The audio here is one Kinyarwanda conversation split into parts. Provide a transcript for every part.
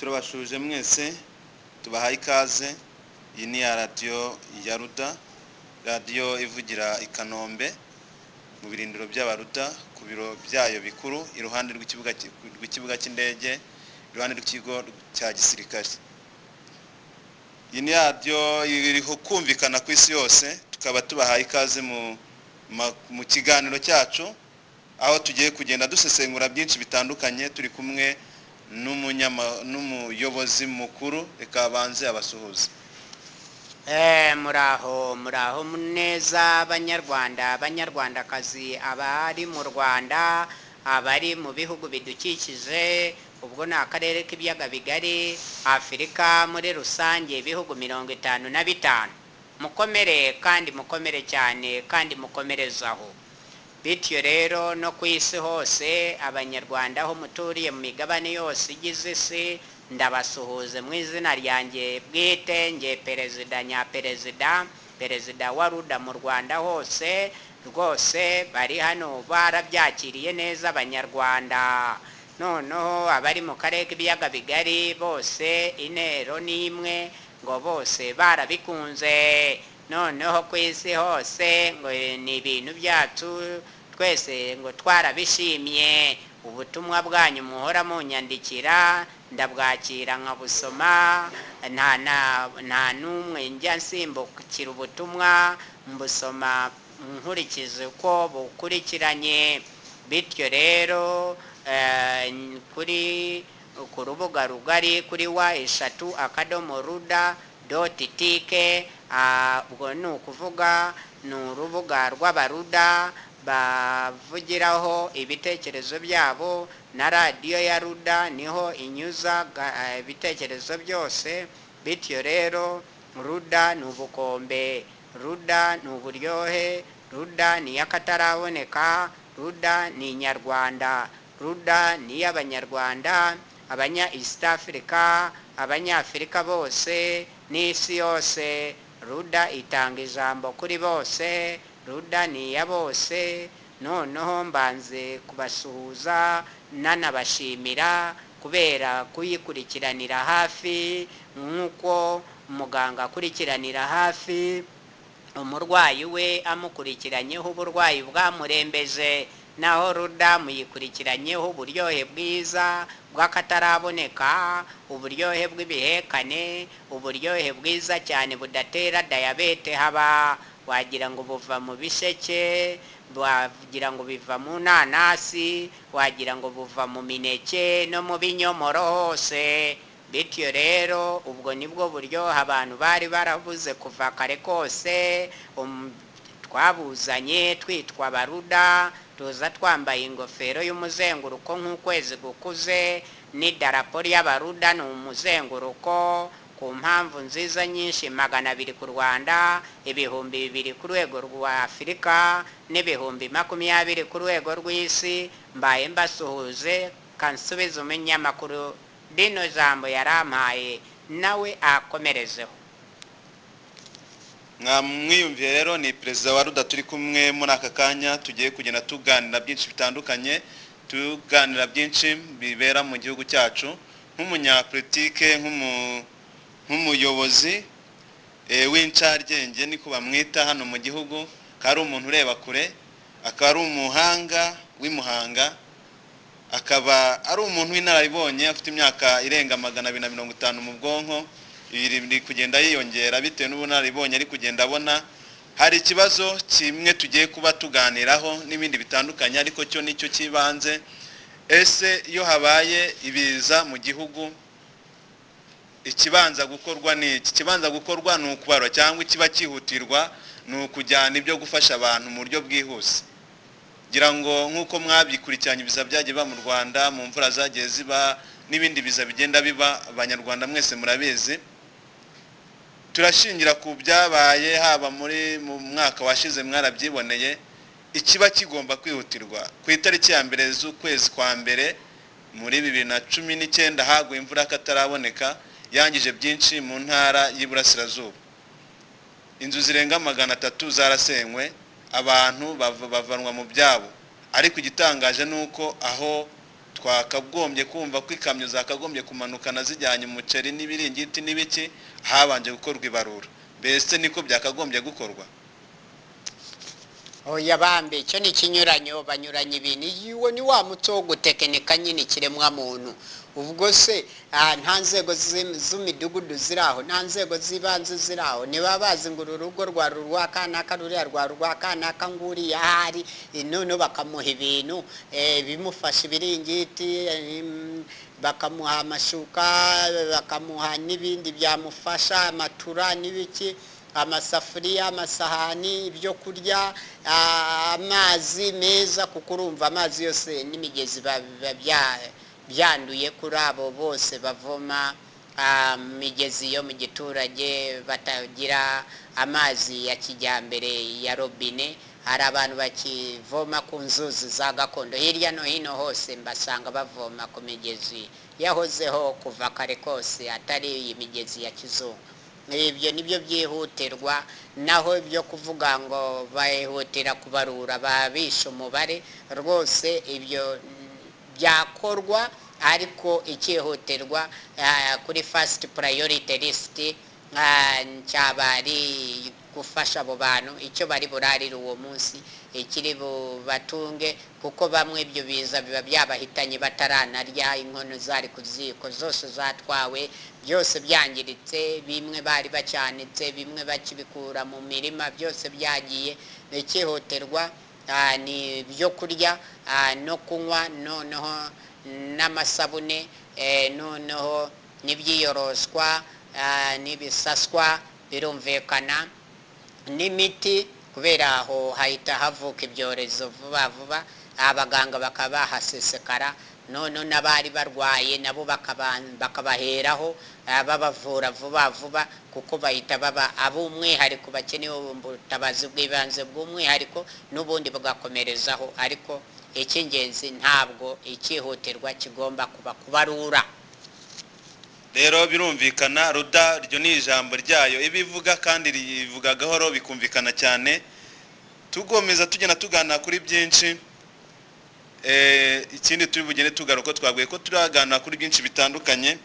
Turabashuje mwese, tubahaye ikaze. Iyi ni ya radiyo ya Ruda, radiyo ivugira i Kanombe mu birindiro by'Abaruda, ku biro byayo bikuru, iruhande rw'ikibuga cy'indege, iruhande rw'ikigo cya gisirikare. Iyi ni radiyo iriho kumvikana ku isi yose. Tukaba tubahaye ikaze mu kiganiro cyacu, aho tugiye kugenda dusesengura byinshi bitandukanye, turi kumwe n'umuyobozi mukuru. Reka abanze abasuhuze. Muraho, muraho neza Banyarwanda, Banyarwandakazi, abari mu Rwanda, abari mu bihugu bidukikije, ubwo ni akarere k'Ibiyaga Bigari, Afurika muri rusange, ibihugu 55. Mukomere kandi mukomere cyane kandi mukomerezaho. Bityo rero no ku isi hose, Abanyarwanda aho muturiye mu migabane yose igize isi, ndabasuhuze mu izina ryanjye bwite, nge perezida nyaperezida, perezida wa Ruda mu Rwanda hose. Rwose bari hano barabyakiriye neza Abanyarwanda. Noneho abari mu karere k'Ibiyaga Bigari bose, intero ni imwe, ngo bose barabikunze. Noneho ku isi hose ngo ni ibintu byacu twese, ngo twarabishimye. Ubutumwa bwanyu muhora munyandikira ndabwakira nkabusoma, nta n'umwe njya nsimbukira ubutumwa, mbusoma nkurikije uko bukurikiranye. Bityo rero kuri ku rubuga rugari kuri w3.ruda.tk, ubwo ni ukuvuga ni urubuga rw'Abaruda bavugiraho ibitekerezo byabo, na radiyo ya Ruda niho inyuza ibitekerezo byose. Bityo rero Ruda ni ubukombe, Ruda ni uburyohe, Ruda ni iy'akataraboneka, Ruda ni Inyarwanda, Ruda ni iy'Abanyarwanda, abanya East Africa, Abanyafurika bose n'isi yose. Ruda itanga ijambo kuri bose, Ruda ni iya bose. Noneho mbanze kubasuhuza nanabashimira kubera kuyikurikiranira hafi, nk'uko muganga akurikiranira hafi umurwayi we amukurikiranyeho uburwayi bwamurembeje, naho Ruda muyikurikiranyeho uburyohe bwiza bw'akataraboneka, uburyohe bw'ibihekane, uburyohe bwiza cyane budatera dayabete haba. Wagira ngo buva mu bisheke, wagira ngo biva mu nanasi, wagira ngo buva mu mineke no mu binyomoro hose. Bityo rero ubwo nibwo buryohe abantu bari barabuze kuva kare kose. Twabuzanye twitwa Abaruda, tuza twambaye ingofero y'umuzenguruko nk'ukwezi gukuze, n'idarapo ry'Abaruda ni umuzenguruko, ku mpamvu nziza nyinshi: 200 ku Rwanda, 2000 ku rwego rwa Afurika n'20,000 ku rwego rw'isi. Mbaye mbasuhuze, kansubize umunyamakuru rino jambo yarampaye, nawe akomerezeho. Mwamwiyumviye rero, ni perezida wa Ruda turi kumwe muri aka kanya. Tugiye kugenda tuganira byinshi bitandukanye, tuganira byinshi bibera mu gihugu cyacu, nk'umunyapolitike, nk'umuyobozi w'incarwenge, niko bamwita hano mu gihugu, akaba ari umuntu ureba kure, akaba ari umuhanga w'imuhanga, akaba ari umuntu w'inararibonye, afite imyaka irenga 250 mu bwonko, iri kugenda yiyongera bitewe n'ubunararibonye ari kugenda abona. Hari ikibazo kimwe tugiye kuba tuganiraho n'ibindi bitandukanye, ariko cyo nicyo cy'ibanze. Ese iyo habaye ibiza mu gihugu, ikibanza gukorwa ni iki? Ikibanza gukorwa ni ukubarura, cyangwa ikiba cyihutirwa ni ukujyana ibyo gufasha abantu mu buryo bwihuse? Ngira ngo nk'uko mwabikurikiranye, ibiza byagiye biba mu Rwanda, mu mvura zagiye ziba n'ibindi biza bigenda biba, Abanyarwanda mwese murabizi. Turashingira ku byabaye haba muri mu mwaka washize, mwarabyiboneye. Ikiba kigomba kwihutirwa, ku itariki ya 1 z'ukwezi kwa mbere muri 2019 haguye imvura y'akataraboneka yangije byinshi mu Ntara y'Iburasirazuba. Inzu zirenga 300 zarasenywe, abantu bavanwa mu byabo. Ariko igitangaje ni uko aho Twakagombye kumva ko ikamyo zakagombye kumanukana zijyanye umuceri n'ibiringiti n'ibiki, habanje gukorwa ibarura. Mbese niko byakagombye gukorwa? Oya bambe, icyo ni ikinyuranyo, banyuranya ibintu. Iwe ni wa muco wo gutekinika nyine ikiremwa muntu. Ubwo se nta nzego z'imidugudu ziri aho, nta nzego z'ibanze ziri aho, niba bazi ngo uru rugo rwa rurwa kanaka, ruriya rwa rwa kanaka, nguriya ahari, noneho bakamuha ibintu bimufasha, ibiringiti, bakamuha amashuka, bakamuha n'ibindi byamufasha, amatura n'ibiki, amasafuriya, amasahani, ibyo kurya, amazi meza, kuko urumva amazi yose n'imigezi biba byanduye kuri abo bose bavoma migezi yo mu giturage, batagira amazi ya kijyambere ya robine. Hari abantu bakivoma ku nzuzi za gakondo hirya no hino hose, mbasanga bavoma ku migezi yahozeho kuva kare kose, atari iyi migezi ya kizungu. Ibyo nibyo byihutirwa. Naho ibyo kuvuga ngo bahutira kubarura babisha umubare, rwose ibyo byakorwa, ariko icyihutirwa kuri first priority list cyaba ari gufasha abo bantu icyo bari burarire uwo munsi, ikiri bubatunge, kuko bamwe ibyo biza biba byabahitanye bataranarya, inkono zari ku ziko zose zatwawe, byose byangiritse, bimwe bari bacyanitse, bimwe bakibikura mu mirima, byose byagiye. Icyihutirwa ni ibyo kurya no kunywa, noneho n'amasabune, noneho n'ibyiyoroswa, n'ibisaswa, birumvikana n'imiti, kubera aho hahita havuka ibyorezo vuba vuba, abaganga bakaba bahasesekara, noneho n'abari barwaye nabo bakabaheraho babavura vuba vuba, kuko bahita baba ab'umwihariko bakeneye ubutabazi bw'ibanze bw'umwihariko, n'ubundi bugakomerezaho. Ariko icy'ingenzi, ntabwo icyihutirwa kigomba kuba kubarura. Rero birumvikana, RUDA ryo ni ijambo ryayo ibivuga, kandi rivuga gahoro bikumvikana cyane. Tugomeza tugenda tuganira kuri byinshi. Ikindi turi bugende tugaruka, twabwiye ko turaganira kuri byinshi bitandukanye.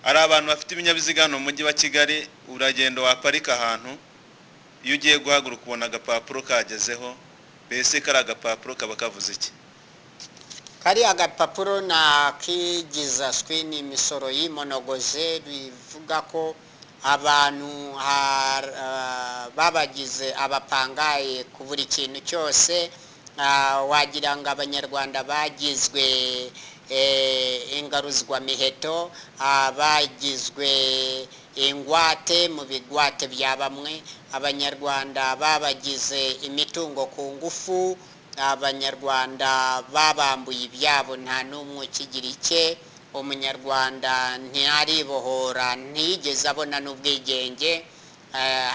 Hari abantu bafite ibinyabiziga hano mu mujyi wa Kigali, uragenda waparika ahantu, iyo ugiye guhaguruka ubona agapapuro kagezeho. Mbese kari agapapuro kaba kavuze iki? Kariya agapapuro ni akigizaswi, ni imisoro y'imonogoje, bivuga ko abantu babagize abapangaye ku buri kintu cyose. Wagira ngo Abanyarwanda bagizwe ingaruzwamiheto, bagizwe ingwate mu bigwate bya bamwe. Abanyarwanda babagize imitungo ku ngufu, Abanyarwanda babambuye ibyabo, nta n'umwe ukigira icye. Umunyarwanda ntiyaribohora, ntiyigeze abona n'ubwigenge,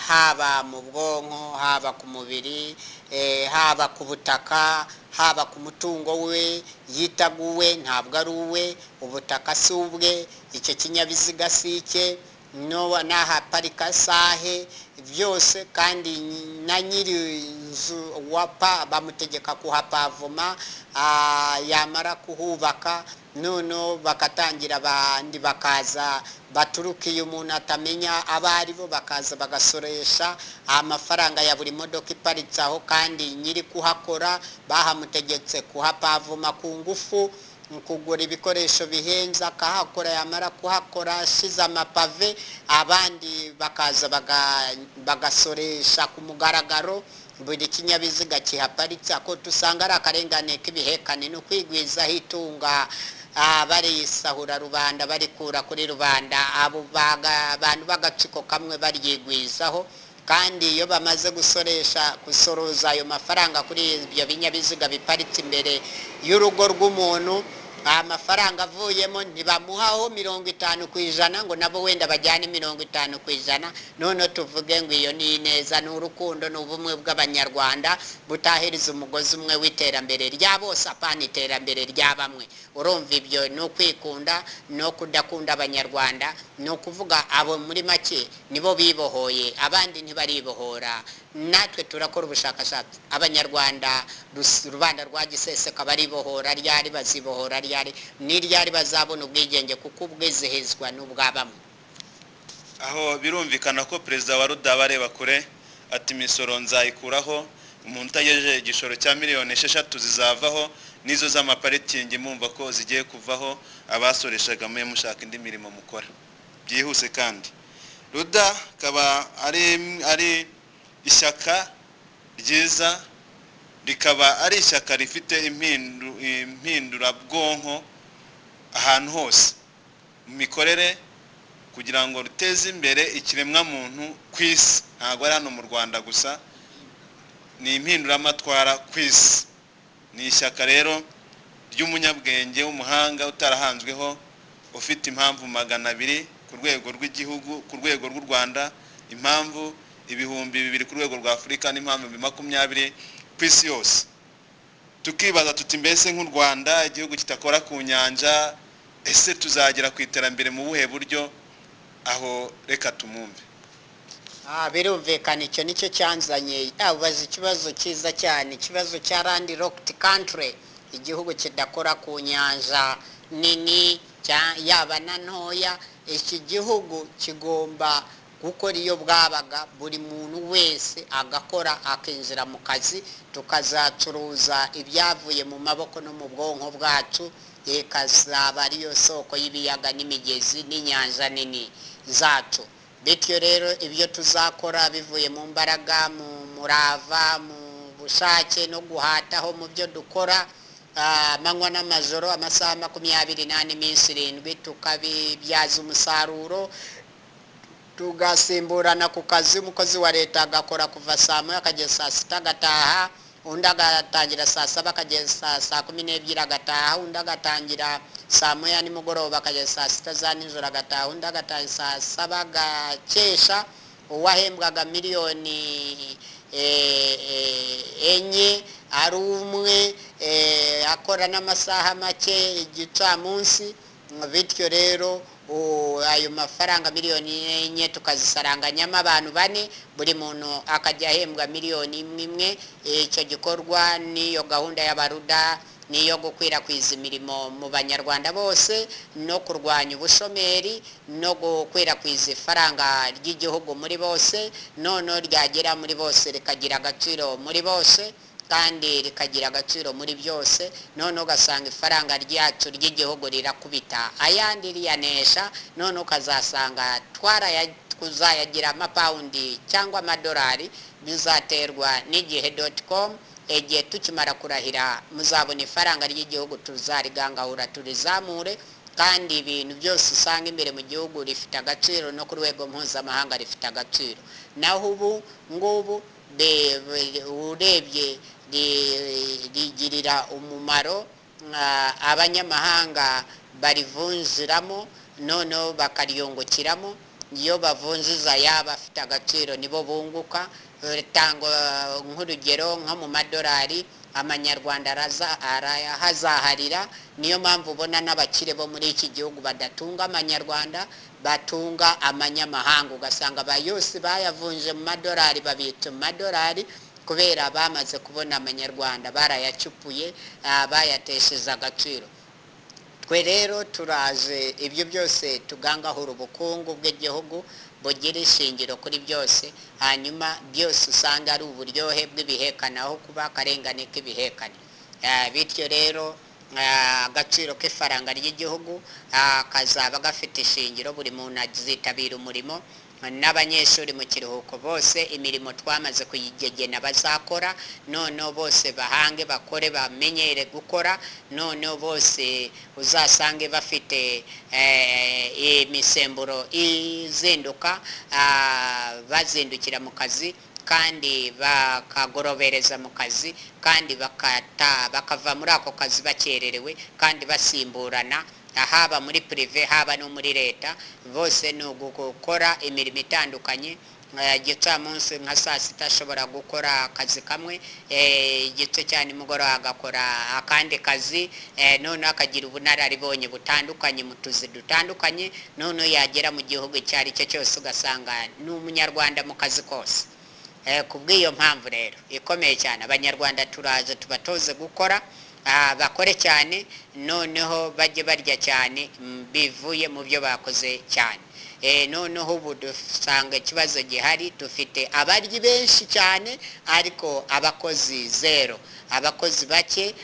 haba mu bwonko, haba ku mubiri, haba ku butaka, haba ku mutungo we yitaga uwe, ntabwo ari uwe. Ubutaka si ubwe, icyo kinyabiziga si icye, n'ahaparika sahe, byose. Kandi na nyiri inzu wapa bamutegeka kuhapavoma, yamara kuhubaka noneho bakatangira abandi bakaza baturuka iyo umuntu atamenya abo ari bo, bakaza bagasoresha amafaranga ya buri modoka iparitse aho, kandi nyiri kuhakora bahamutegetse kuhapavoma ku ngufu, kugura ibikoresho bihenze, akahakora, yamara kuhakora ashize amapave, abandi bakaza bagasoresha ku mugaragaro buri kinyabiziga kihaparitse. Ako tusanga ari akarengane k'ibihekane, ni ukwigwizaho itunga, barisahura rubanda, barikura kuri rubanda, abo bantu b'agatsiko kamwe baryigwizaho. Kandi iyo bamaze gusoresha, gusoroza ayo mafaranga kuri ibyo binyabiziga biparitse imbere y'urugo rw'umuntu, Amafaranga avuyemo ntibamuhaho 50% ngo nabo wenda bajyane 50%. None tuvuge ngo iyo ni ineza, ni urukundo, ni ubumwe bw'Abanyarwanda butahiriza umugozi umwe w'iterambere rya bose, apana iterambere rya bamwe. Urumva ibyo ni ukwikunda no kudakunda Abanyarwanda. Ni ukuvuga abo muri make nibo bibohoye, abandi ntibaribohora. Natwe turakora ubushakashatsi, Abanyarwanda rubanda rwa giseseka baribohora ryari, bazibohora ryari, ni ryari bazabona ubwigenge, kuko ubwizihizwa n'ubwa bamwe. Aho birumvikana ko perezida wa Ruda bareba kure, ati imisoro nzayikuraho, umuntu utagejeje igishoro cya miliyoni 6 zizavaho, n'izo z'amaparikingi mumva ko zigiye kuvaho, abasoreshaga mwe mushaka indi mirimo mukora byihuse. Kandi Ruda akaba ari ishyaka ryiza, rikaba ari ishyaka rifite impindurabwonko ahantu hose mu mikorere, kugira ngo ruteze imbere ikiremwamuntu ku isi. Ntabwo ari hano mu Rwanda gusa, ni impinduramatwara ku isi. Ni ishyaka rero ry'umunyabwenge w'umuhanga utarahanzweho, ufite impamvu 200 ku rwego rw'igihugu, ku rwego rw'u Rwanda, impamvu 2000 ku rwego rwa Afurika, n'impamvu 20,000 ku isi yose. Tukibaza tuti mbese nk'u Rwanda, igihugu kitakora ku nyanja, ese tuzagera ku iterambere mu buhe buryo? Aho reka tumumve. Birumvikana icyo nicyo cyanzanye. Ubaza ikibazo cyiza cyane, ikibazo cya landlocked country, igihugu kidakora ku nyanja nini yaba na ntoya. Iki gihugu kigomba gukora iyo bwabaga, buri muntu wese agakora, akinjira mu kazi, tukazacuruza ibyavuye mu maboko no mu bwonko bwacu, ikazaba ariyo soko y'ibiyaga n'imigezi n'inyanja nini zacu. Bityo rero ibyo tuzakora bivuye mu mbaraga, mu murava, mu bushake no guhataho mu byo dukora amanywa n'amajoro, amasaha 24, iminsi 7, tukabibyaza umusaruro, tugasimburana ku kazi. Umukozi wa leta agakora kuva saa 1 akageza saa 6 agataha, undi agatangira saa 7 akageza saa 12 agataha, undi agatangira saa 1 nimugoroba akageza saa 6 za nijoro agataha, undi agatangira saa 7 agakesha. Uwahembwaga miliyoni 4 ari umwe, akora n'amasaha make igicamunsi. Bityo rero ayo mafaranga miliyoni 4 tukazisaranganyamo abantu bane, buri muntu akajya ahembwa miliyoni imwe imwe. Icyo gikorwa n'iyo gahunda y'Abaruda niyo gukwirakwiza imirimo mu Banyarwanda bose, no kurwanya ubushomeri, no gukwirakwiza ifaranga ry'igihugu muri bose, noneho ryagera muri bose rikagira agaciro muri bose, kandi rikagira agaciro muri byose. None ugasanga ifaranga ryacu ry'igihugu rirakubita ayandi, riyanesha. None ukazasanga tuzayagira amapawundi cyangwa amadolari, bizaterwa n'igihe .com. Igihe tukimara kurahira muzabona ifaranga ry'igihugu tuzarigangahura, turizamure, kandi ibintu byose usanga imbere mu gihugu rifite agaciro, no ku rwego mpuzamahanga rifite agaciro. Naho ubu ngubu urebye rigirira umumaro abanyamahanga barivunjiramo, noneho bakaryungukiramo. Iyo bavunjiza yaba afite agaciro nibo bunguka. Tanga nk'urugero nko mu madolari, Amanyarwanda arahazaharira. Niyo mpamvu ubona n'abakire bo muri iki gihugu badatunga Amanyarwanda, batunga amanyamahanga. Ugasanga yose bayavunje mu madolari, babitse mu madolari, kubera bamaze kubona Amanyarwanda barayacupuye, bayatesheje agaciro. Twe rero turaje ibyo byose tugangahura ubukungu bw'igihugu bugira ishingiro kuri byose, hanyuma byose usanga ari uburyohe bw'ibihekane aho kuba akarengane k'ibihekane. Bityo rero agaciro k'ifaranga ry'igihugu kazaba gafite ishingiro, buri muntu azitabira umurimo, n'abanyeshuri mu kiruhuko bose imirimo twamaze kuyigegena bazakora. Noneho bose bahange, bakore, bamenyere gukora. Noneho bose uzasange bafite imisemburo izinduka, bazindukira mu kazi. kandi bakagorobereza mu kazi, kandi bakava muri ako kazi bakererewe kandi basimburana, haba muri prive haba no muri leta, bose ni ugukora imirimo itandukanye. Igicamunsi nka saa sita ashobora gukora akazi kamwe, igice cya nimugoroba agakora akandi kazi, noneho akagira ubunararibonye butandukanye mu tuzi dutandukanye, noneho yagera mu gihugu icyo ari cyo cyose ugasanga ni umunyarwanda mu kazi kose. Ku bw'iyo mpamvu rero ikomeye cyane, abanyarwanda turaje tubatoze gukora, bakore cyane, noneho bajye barya cyane bivuye mu byo bakoze cyane. Noneho ubu dusanga ikibazo gihari, dufite abaryi benshi cyane ariko abakozi zero, abakozi bake,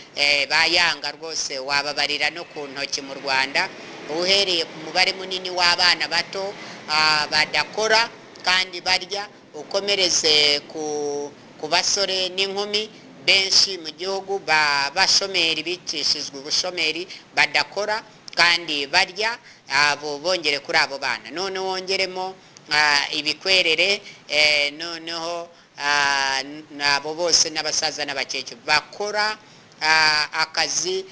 bayanga rwose wababarira no ku ntoki mu Rwanda, uhereye ku mubare munini w'abana bato badakora kandi barya, ukomereze ku basore n'inkumi benshi mu gihugu bashomeri bicishijwe ubushomeri badakora kandi barya, abo bongere kuri abo bana, none wongeremo ibikwerere, noneho abo bose n'abasaza n'abakecuru bakora akazi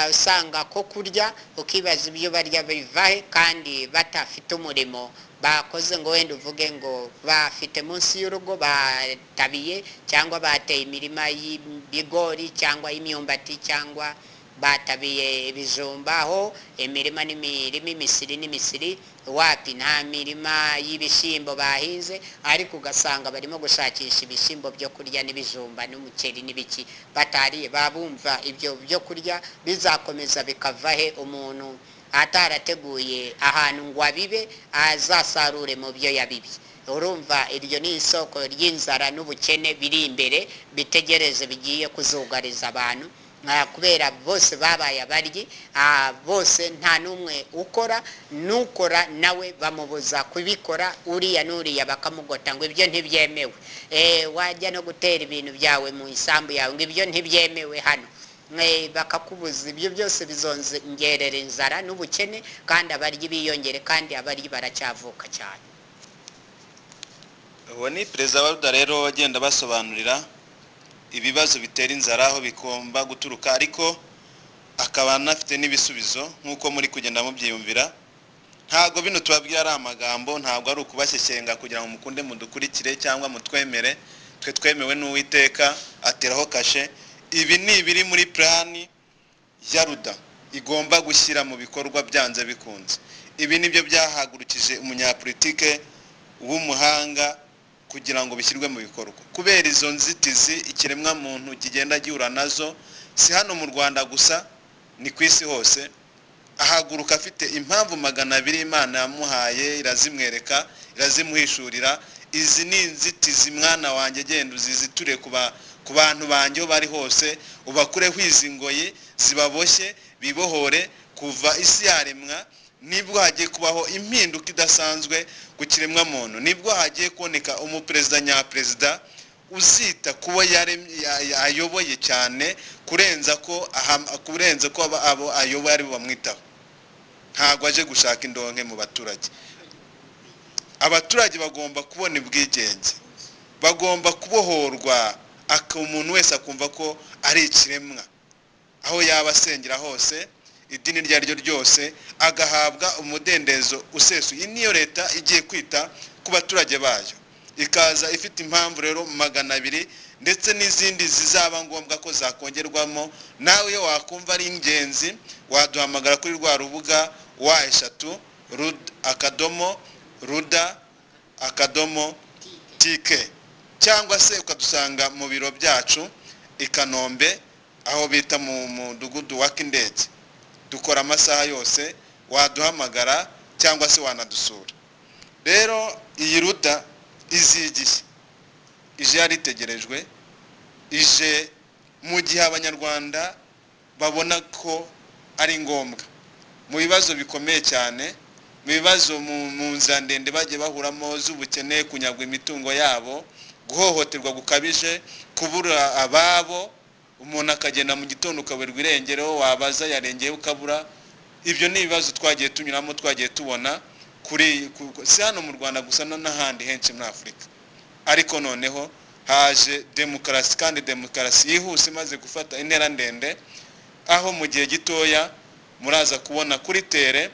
usanga ko kurya, ukibaza ibyo barya bivahe kandi batafite umurimo bakoze, ngo wenda uvuge ngo bafite munsi y'urugo batabiye cyangwa bateye imirima y'ibigori cyangwa y'imyumbati cyangwa batabiye ibijumba, aho imirima n'imirima imisiri n'imisiri, wapi nta mirima y'ibishyimbo bahinze, ariko ugasanga barimo gushakisha ibishyimbo byo kurya n'ibijumba n'umuceri n'ibiki batariye, babumva ibyo byo kurya bizakomeza bikava he umuntu atarateguye ahantu ngo abibe azasarure mu byo yabibye. Urumva iryo ni isoko ry'inzara n'ubukene biri imbere bitegereje bigiye kuzugariza abantu, kubera bose babaye abaryi, bose nta n'umwe ukora, n'ukora nawe bamubuza kubikora, uriya n'uriya bakamugota ngo ibyo ntibyemewe, wajya no gutera ibintu byawe mu isambu yawe ngo ibyo ntibyemewe hano, bakakubuza. Ibyo byose bizongerera inzara n'ubukene, kandi abaryi biyongere, kandi abaryi baracyavuka cyane. Uwo ni perezida wa Ruda rero agenda basobanurira ibibazo bitera inzara aho bigomba guturuka, ariko akaba anafite n'ibisubizo nk'uko muri kugenda mubyiyumvira. Ntabwo bino tubabwira ari amagambo, ntabwo ari ukubashyekenga kugira ngo mukunde mudukurikire cyangwa mutwemere, twe twemewe n'Uwiteka ateraho kashe. Ibi ni ibiri muri plani ya Ruda igomba gushyira mu bikorwa byanze bikunze. Ibi nibyo byahagurukije umunyapolitike w'umuhanga kugira ngo bishyirwe mu bikorwa, kubera izo nzitizi ikiremwa muntu kigenda gihura nazo, si hano mu Rwanda gusa, ni ku isi hose. Ahaguruka afite impamvu 200 Imana yamuhaye, irazimwereka, irazimuhishurira. Izi ni inzitizi mwana wanjye, genda uziziture ku bantu banjye aho bari hose, ubakureho izi ngoyi zibaboshye, bibohore. Kuva isi yaremwa nibwo hagiye kubaho impinduka idasanzwe ku kiremwa muntu, nibwo hagiye kuboneka umuperezida nyaperezida uzita kubo ayoboye cyane kurenza ko abo ayoboye ari bo bamwitaho. Ntabwo aje gushaka indonke mu baturage. Abaturage bagomba kubona ubwigenge, bagomba kubohorwa, umuntu wese akumva ko ari ikiremwa aho yaba asengera hose, idini iryo ari ryo ryose, agahabwa umudendezo usesuye. Niyo leta igiye kwita ku baturage bayo, ikaza ifite impamvu rero 200 ndetse n'izindi zizaba ngombwa ko zakongerwamo. Nawe iyo wakumva ari ingenzi waduhamagara kuri rwa rubuga wa 3 rud.ruda.tk, cyangwa se ukadusanga mu biro byacu i Kanombe aho bita mu mudugudu wa Kindege. Dukora amasaha yose, waduhamagara cyangwa se wanadusura. Rero iyi Ruda izigiye ije yaritegerejwe, ije mu gihe abanyarwanda babona ko ari ngombwa mu bibazo bikomeye cyane, mu bibazo mu nzira ndende bagiye bahuramo z'ubukene, kunyagwa imitungo yabo, guhohoterwa gukabije, kubura ababo, umuntu akagenda mu gitondo ukaberwa irengero, wabaza yarengeye ukabura. Ibyo ni ibibazo twagiye tunyuramo, twagiye tubona kuri si hano mu Rwanda gusa n'ahandi henshi muri Afurika. Ariko noneho Haje demokarasi, kandi demokarasi yihuse imaze gufata intera ndende, aho mu gihe gitoya muraza kubona kuri tere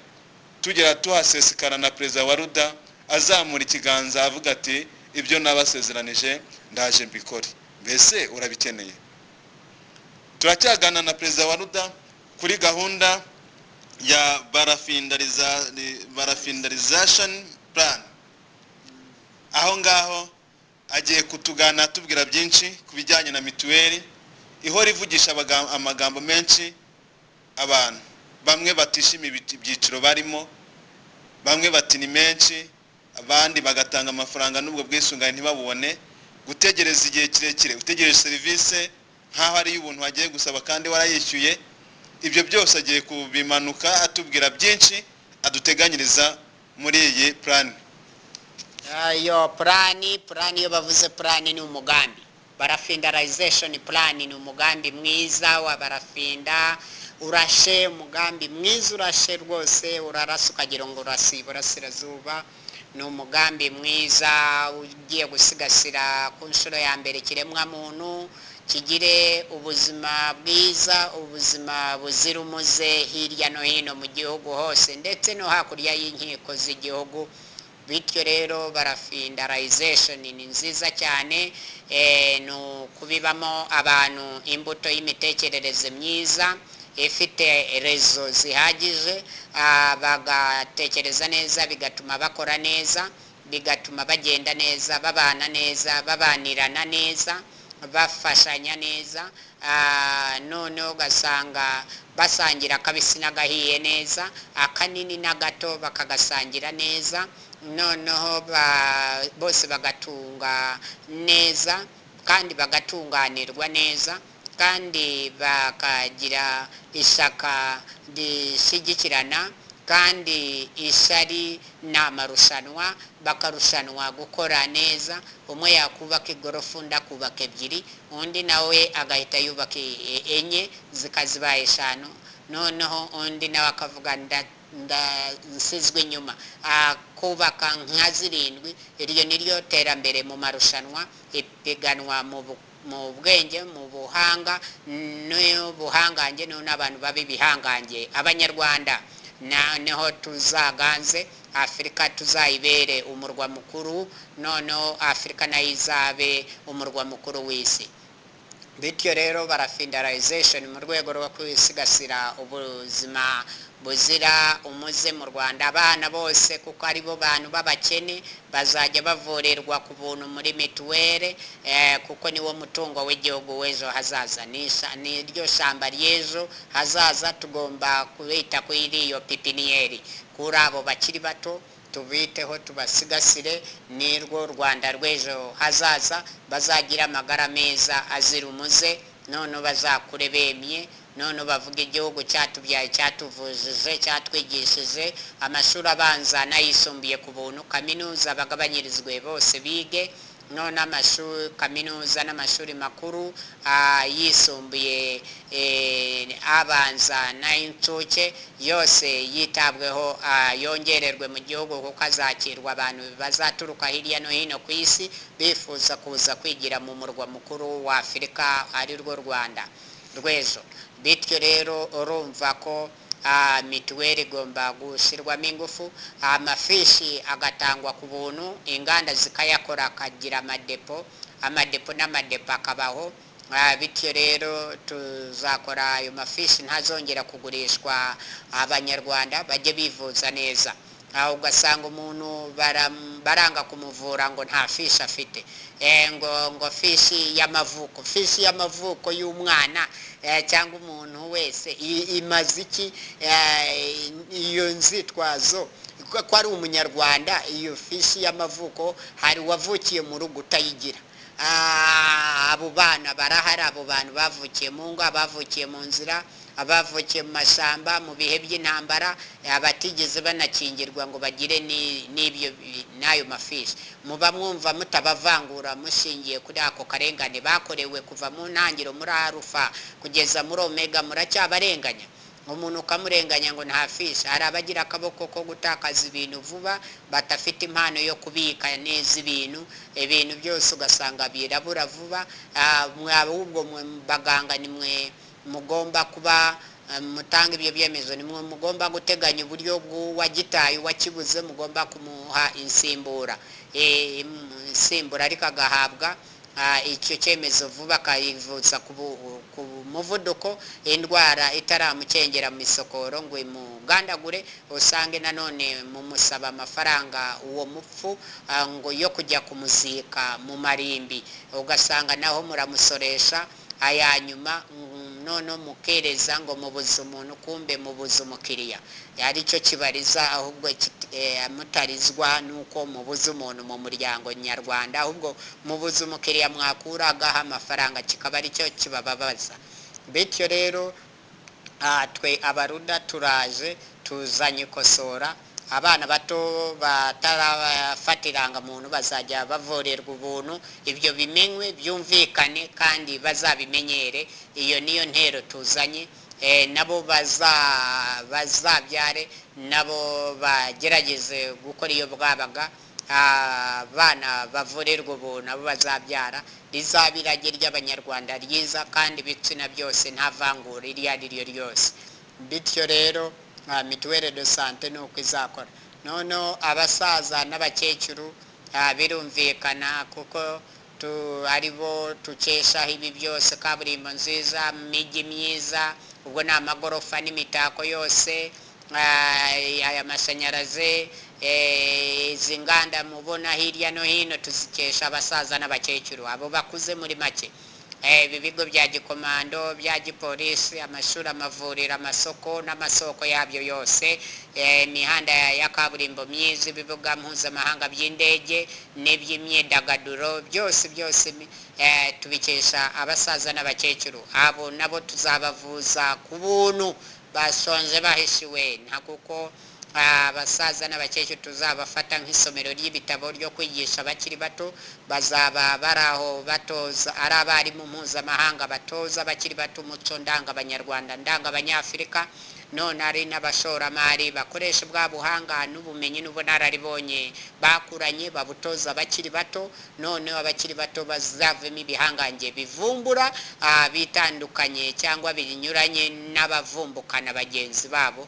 tugera tuhasesekara na perezida wa Ruda azamura ikiganza avuga ati ibyo nabasezeranije ndaje mbikore. Mbese urabikeneye? Turacyagana na perezida wa Ruda kuri gahunda ya barafindarization plan. Aho ngaho agiye kutugana atubwira byinshi ku bijyanye na mituweli ihora ivugisha amagambo menshi abantu bamwe batishimiye ibyiciro barimo, bamwe bati ni menshi, abandi bagatanga amafaranga n'ubwo bwisungane ntibabubone. Gutegereza igihe kirekire utegereje serivisi nk'aho ari iy'ubuntu wagiye gusaba kandi warayishyuye, ibyo byose agiye kubimanuka atubwira byinshi aduteganyiriza muri iyi plan. Iyo plan, iyo bavuze plan ni umugambi. Barafindarization plan ni umugambi mwiza wa barafinda, urashe umugambi mwiza, urashe rwose, urarasa ukagira ngo urasi iburasirazuba. Ni umugambi mwiza ugiye gusigasira ku nshuro ya mbere ikiremwa muntu kigire ubuzima bwiza, ubuzima buzira umuze hirya no hino mu gihugu hose ndetse no hakurya y'inkiko z'igihugu. Bityo rero barafindarization ni nziza cyane, ni ukubibamo abantu imbuto y'imitekerereze myiza ifite rezo zihagije, bagatekereza neza, bigatuma bakora neza, bigatuma bagenda neza, babana neza, babanirana neza, bafashanya neza, noneho ugasanga basangira akabisi n'agahiye neza, akanini n'agato bakagasangira neza, noneho bose bagatunga neza kandi bagatunganirwa neza, kandi bakagira ishyaka rishyigikirana, kandi ishyari ni amarushanwa, bakarushanwa gukora neza. Umwe yakubaka igorofa undi akubaka ebyiri, undi nawe agahita yubaka enye zikaziba 5, noneho undi nawe akavuga nsizwe inyuma akubaka nka 7. Iryo ni ryo terambere mu marushanwa, ipiganwa mu bwenge, mu buhanga n'ubuhangange, n'abantu babi bihangange. Abanyarwanda noneho tuzaganze Afurika, tuzayibere umurwa mukuru, noneho Afurika nayo izabe umurwa mukuru w'isi. Bityo rero barafindarization mu rwego rwo kwisigasira ubuzima buzira umuze mu Rwanda. Abana bose kuko ari bo bantu b'abakene bazajya bavurirwa ku buntu muri mituweli, kuko niwo mutungo w'igihugu w'ejo hazaza, niryo shamba ry'ejo hazaza. Tugomba kubita kuri iyo pipiniyeri, kuri abo bakiri bato tubiteho, tubasigasire, nirwo Rwanda rw'ejo hazaza. Bazagira amagara meza azira umuze, none bazakure bemye, none bavuga igihugu cyatubyaye, cyatuvujije, cyatwigishije amashuri abanza n'ayisumbuye ku buntu, kaminuza bagabanyirizwe bose bige, none amashuri kaminuza n'amashuri makuru yisumbuye, abanza n'ay'incuke yose yitabweho, yongererwe mu gihugu, kuko azakirwa abantu bazaturuka hirya no hino ku isi bifuza kuza kwigira mu murwa mukuru wa Afurika ari rwo Rwanda rw'ejo. Bityo rero urumva ko mituweli igomba gushyirwamo ingufu, amafishi agatangwa ku buntu, inganda zikayakora, akagira amadepo, amadepo n'amadepo akabaho. Bityo rero tuzakora ayo mafishi ntazongera kugurishwa, abanyarwanda bajye bivuza neza. Aho ugasanga umuntu baranga kumuvura ngo nta fishi afite, ngo fishi y'amavuko, fishi y'amavuko y'umwana cyangwa umuntu wese imaze iki? Iyo nzitwazo ko ari umunyarwanda, iyo fishi y'amavuko hari uwavukiye mu rugo utayigira. Abo bana barahari, abo bantu bavukiye mu ngo, abavukiye mu nzira, abavukiye mu mashyamba mu bihe by'intambara, abatigeze banakingirwa ngo bagire n'ibyo n'ayo mafishi. Muba mwumva mutabavangura mushingiye kuri ako karengane bakorewe kuva mu ntangiriro muri arufa kugeza muri omega, muracyabarenganya. Umuntu ukamurenganya ngo nta fishi. Hari abagira akaboko ko gutakaza ibintu vuba, badafite impano yo kubika neza ibintu, ibintu byose ugasanga birabura vuba. Ahubwo mwe baganga ni mwe mugomba kuba mutanga ibyo byemezo, ni mwe mugomba guteganya uburyo bw'uwagitaye, uwakibuze mugomba kumuha insimbura, insimbura, ariko agahabwa icyo cyemezo vuba, akayivuza ku muvuduko, indwara itaramukengera mu isokoro ngo imugandagure. Usange nanone mumusaba amafaranga uwo mupfu ngo yo kujya kumuzika mu marimbi, ugasanga naho muramusoresha aya nyuma, none mukereza ngo mubuze umuntu, kumbe mubuze umukiriya, aricyo kibariza. Ahubwo mutarizwa nuko mubuze umuntu mu muryango nyarwanda, ahubwo mubuze umukiriya mwakuragaho amafaranga, kikaba aricyo kibababaza. Bityo rero twe Abaruda turaje, tuzanye ikosora. Abana bato batarafata irangamuntu bazajya bavurerwa ubuntu, ibyo bimenywe byumvikane kandi bazabimenyere. Iyo niyo ntero tuzanye. Nabo bazabyare, nabo bagerageze gukora iyo bwabaga, abana bavurirwa ubuntu, abo bazabyara. Rizaba irage ry'Abanyarwanda ryiza kandi ibitsina byose, nta vangura iryo ari ryo ryose. Bityo rero mutuelle de santé ni uko izakora. Noneho abasaza n'abakecuru, birumvikana kuko ari bo tukeshaho ibi byose: kaburimbo nziza, imijyi myiza, ubwo ni amagorofa n'imitako yose, aya mashanyarazi, izi nganda mubona hirya no hino, tuzikesha abasaza n'abakecuru, abo bakuze muri make. Ibi bigo bya gikomando, bya gipolisi, amashuri, amavuriro, amasoko n'amasoko yabyo yose, imihanda ya kaburimbo myiza, ibibuga mpuzamahanga by'indege n'iby'imyidagaduro, byose byose tubikesha abasaza n'abakecuru. Abo nabo tuzabavuza ku buntu, bashonje bahishiwe nta, kuko abasaza n'abakecuru tuzabafata nk'isomero ry'ibitabo ryo kwigisha abakiri bato. Bazaba bari aho batoza, ari abarimu mpuzamahanga batoza abakiri bato umuco ndangabanyarwanda, ndangabanyafurika. None ari n'abashoramari bakoresha bwa buhanga n'ubumenyi n'ubunararibonye bakuranye, babutoza abakiri bato. Noneho abakiri bato bazavemo ibihangange bivumbura, bitandukanye cyangwa binyuranye n'abavumbukana bagenzi babo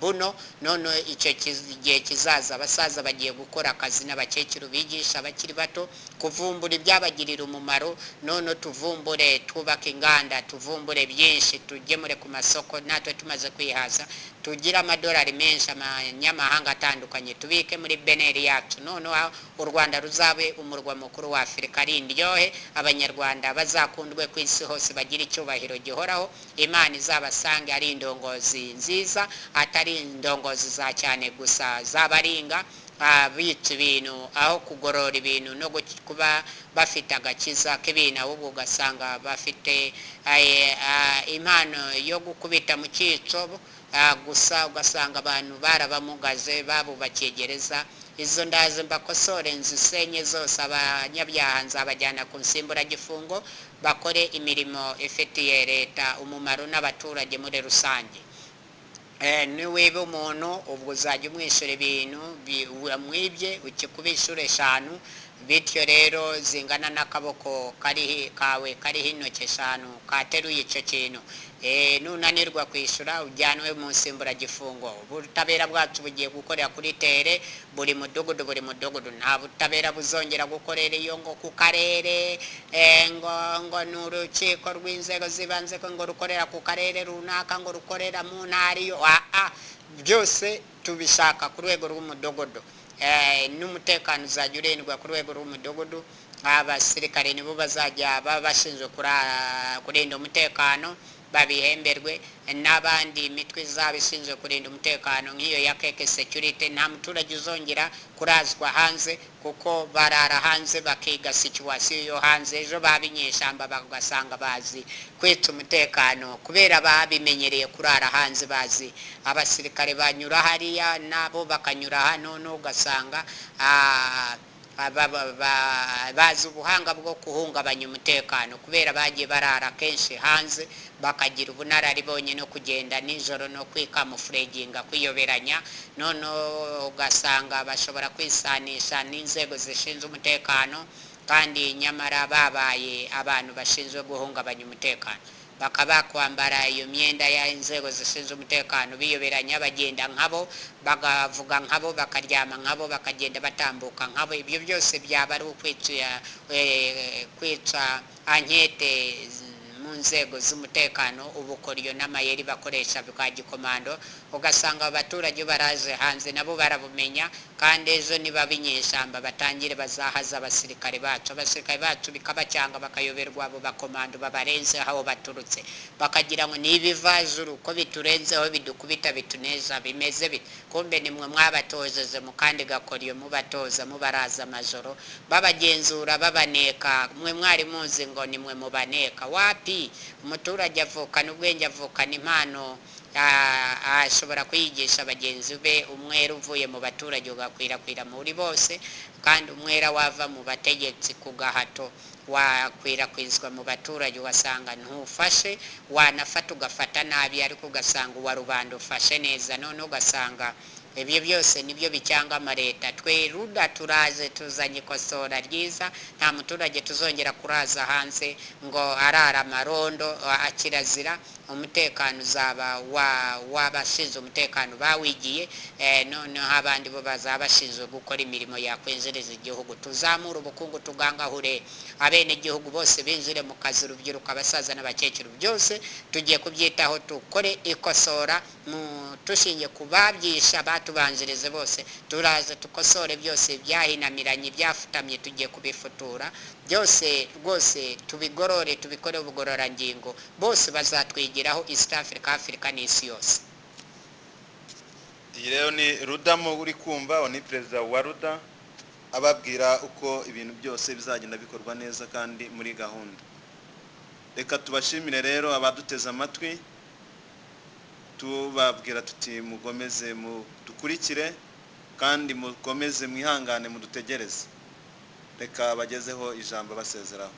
buno. None icyo gihe kizaza, abasaza bagiye gukora akazi n'abakecuru bigisha abakiri bato kuvumbura ibyabagirira umumaro. None tuvumbure, twubake inganda, tuvumbure byinshi, tugemure ku masoko natwe tumaze kwihaza, tugire amadolari menshi amanyamahanga atandukanye, tubike muri BNR yacu. Noneho u Rwanda ruzabe umurwa mukuru wa Afurika, ari indyohe, Abanyarwanda bazakundwe ku isi hose, bagire icyubahiro gihoraho. Imana izabasange ari indongozi nziza, atari indongozi za cyane gusa z'abaringa bica ibintu aho kugorora ibintu no kuba bafite agakiza k'ibintu, ahubwo ugasanga bafite impano yo gukubita mu cyico gusa, ugasanga abantu barabamugaze, babubakiye gereza. Izo ndaze mbakosore, nzisenye zose. Abanyabyaha nzabajyana ku nsimburagifungo, bakore imirimo ifitiye leta umumaro n'abaturage muri rusange. Niwiba umuntu, ubwo uzajya umwishyura ibintu wamwibye ukikuba inshuro 5. Bityo rero zingana n'akaboko kari kawe kariho intoki eshanu kateruye icyo kintu. Nunanirwa kwishyura, ujyanwe mu nsimburagifungo. Ubutabera bwacu bugiye gukorera kuri terrain, buri mudugudu, buri mudugudu. Nta butabera buzongera gukorera iyo ngo ku karere, ngo ni urukiko rw'inzego z'ibanze, ngo rukorera ku karere runaka, ngo rukorera mu ntara iyo. Byose tubishaka ku rwego rw'umudugudu. N'umutekano uzajya urindwa ku rwego rw'umudugudu. Abasirikare nibo bazajya baba bashinzwe kurinda umutekano, babihemberwe, n'abandi imitwe izaba ishinzwe kurinda umutekano nk'iyo ya keke security. Nta muturage uzongera kurazwa hanze, kuko barara hanze bakiga situation yo hanze. Ejo baba inyeshyamba, bagasanga bazi kwica umutekano kubera babimenyereye kurara hanze, bazi abasirikare banyura hariya nabo bakanyura hano, ugasanga bazi ubuhanga bwo guhungabanya umutekano kubera bagiye barara kenshi hanze, bakagira ubunararibonye no kugenda nijoro no kwikamufureginga, kwiyoberanya. None ugasanga bashobora kwisanisha n'inzego zishinzwe umutekano, kandi nyamara babaye abantu bashinzwe guhungabanya umutekano, bakaba kwambara iyo myenda ya inzego zishinzwe umutekano, biyoberanya, bagenda nkabo, bagavuga nkabo, bakaryama nkabo, bakagenda batambuka nkabo. Ibyo byose byaba ari kwica ankete mu nzego z'umutekano, ubukoryo n'amayeri bakoresha bwa gikomando. Ugasanga abaturage baraje hanze nabo barabumenya, kandi ejo niba binyeshyamba batangire bazahaza abasirikare bacu, abasirikare bacu bikabacyanga, bakayoberwa abo bakomando babarenze aho baturutse, bakagira ngo ni ibivajuru ko biturenzeho, bidukubita, bituneza, bimeze bite? Kumbe nimwe mwabatojeje mu kandi gakoryo, mubatoza, mubaraza amajoro, babagenzura, babaneka. Mwe mwari muzi ngo nimwe mubaneka? Wapi! Umuturage avukana ubwenge, avukana impano, ashobora kwigisha bagenzi be. Umwera uvuye mu baturage ugakwirakwira muri bose, kandi umwera wava mu bategetsi ku gahato wakwirakwizwa mu baturage, ugasanga ntufashe, wanafata ugafata nabi, ariko ugasanga uwa rubanda ufashe neza. None ugasanga ibyo byose nibyo bicyanga amaleta. Twe Ruda turaje, tuzanye ikosora ryiza. Nta muturage tuzongera kuraza hanze ngo arara amarondo, akirazira. Umutekano uzaba w'abashinzwe umutekano bawigiye, noneho abandi bo bazaba bashinzwe gukora imirimo yakwinjiriza igihugu. Tuzamure ubukungu, tugangahure abenegihugu bose binjire mu kazi, urubyiruko, abasaza n'abakecuru, byose tugiye kubyitaho. Tukore ikosora tushingiye ku babyisha batubanjirize bose. Turaza tukosore byose byahinamiranye, byafutamye, tugiye kubifutura byose rwose, tubigorore, tubikore ubugororangingo, bose bazatwigiraho, East Africa, Africa n'isi yose. Iyi rero ni Rudamu uri kumva, uwo ni perezida wa Ruda ababwira uko ibintu byose bizagenda bikorwa neza kandi muri gahunda. Reka tubashimire rero abaduteze amatwi, tubabwira tuti mugomeze mudukurikire kandi mukomeze mwihangane mudutegereze. Reka bagezeho ijambo basezeraho.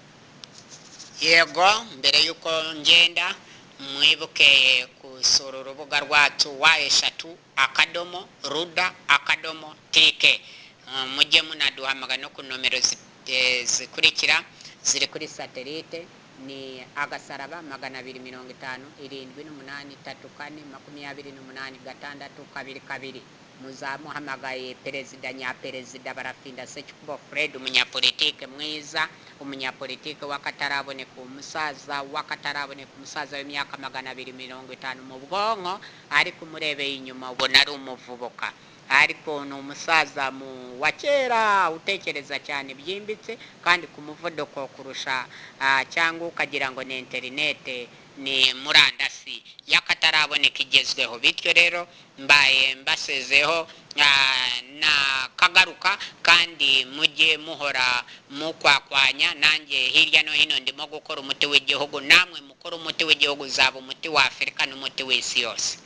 Yego, mbere y'uko ngenda, mwibuke gusura urubuga rwacu w3.ruda.tk. Mujye munaduhamagara no ku nomero zikurikira ziri kuri satelite: ni *250 78 34 28 6 2 2. Muzamuhamagaye perezida nyaperezida Barafinda Sekikubo Fred, umunyapolitike mwiza, umunyapolitike w'akataraboneka, umusaza w'akataraboneka, umusaza w'imyaka 250 mu bwonko, ariko umurebeye inyuma ubona ari umuvubuka, ariko ni umusaza mu wa kera utekereza cyane byimbitse kandi ku muvuduko kurusha, cyangwa ukagira ngo ni interinete, ni murandasi y'akataraboneka igezweho. Bityo rero mbaye mbasezeho, na kagaruka, kandi mujye muhora mukwakwanya nanjye hirya no hino. Ndimo gukora umuti w'igihugu, namwe mukora umuti w'igihugu, uzaba umuti wa Afurika n'umuti w'isi yose.